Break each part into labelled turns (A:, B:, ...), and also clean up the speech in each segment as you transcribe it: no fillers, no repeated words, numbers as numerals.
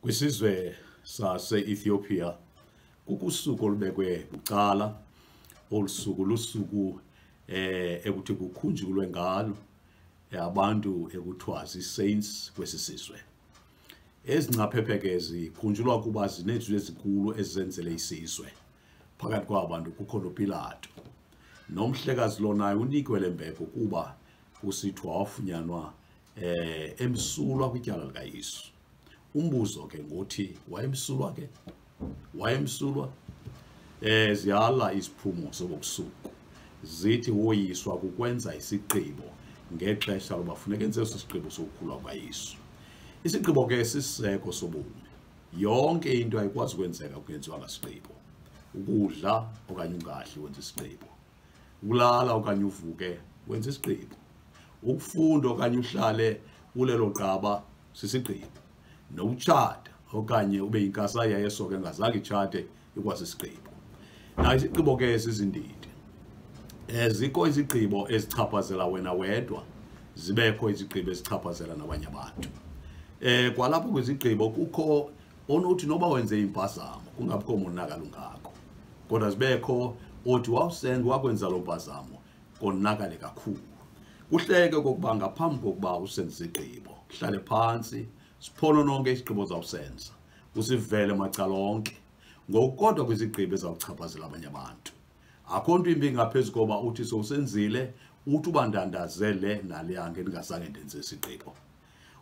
A: Kwisizwe sase-Ethiopia kukho usuku olubekwe bucala. Olu suku lusuku ekuthi kukhunjulwe ngalo abantu ekuthiwa zii-saints kwesi sizwe. Ezi ngcaphephe ke zikhunjulwa kuba zinezinto ezinkulu ezizenzele isizwe. Phakathi kwaba bantu kukho noPilato. Nomhlekazi lo naye unikwe le mbeko kuba kusithiwa wafunyanwa emsulwa kwityala likaYesu. Umbuzo ke ngothi, wayemsulwa ke? Wayemsulwa? Ziyala iziphumo zobusuku. Zithi woyiswa kukwenza isigqibo ngexesha loba funeka enze eso sigqibo sokukhulwa kukaYesu. Isigqibo ke sisiseko sobomi. Yonke into ayikwazi ukwenzeka kungenziwanga sigqibo. Ukudla okanye ungadli wenza isigqibo. Ukulala okanye uvuke wenza isigqibo. Ukufunda okanye uhlale ulelo qaba sisigqibo. Nokutshata okanye ube yinkasaya yesoka engazange itshate ikwasisigqibo. Na isigqibo ke sizindidi. Zikho izigqibo ezichaphazela wena wedwa, zibekho izigqibo ezichaphazela nabanye abantu. Kwalapho kwizigqibo kukho onothi noba wenze impazamo kungabikho monakalo ungako, kodwa zibekho othi wawusenza wakwenza loo mpazamo konakale kakhulu. Kuhleke kokuba ngaphambi kokuba usenze isigqibo uhlale phantsi siphonononke isigqibo ozawusenza, usivele macala onke, ngokukodwa kwizigqibo ezawuchaphazela abanye abantu. Akho nto imbi ngaphezu koba uthi sowusenzile uthi ubandandazele naleya ngendingazange ndenze isigqibo.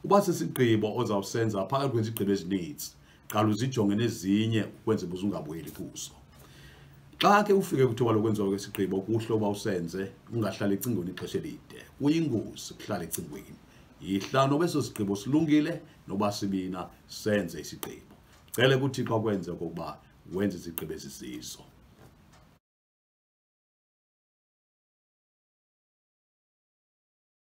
A: Uba sisigqibo ozawusenza phakathi kwezigqibo ezininzi, qala uzijonge nezinye ukwenzela uze ungabuyeli kuzo. Xa ke ufike kwithuba lokwenziwa kwesigqibo, kuhle uba usenze, ungahlali ecingweni ixesha elide. Kuyingozi ukuhlala ecingweni. Yihla noba eso sigqibo silungile noba sibina, senze isigqibo. Cele kuThixo akwenze okokuba wenze izigqibo ezizizo.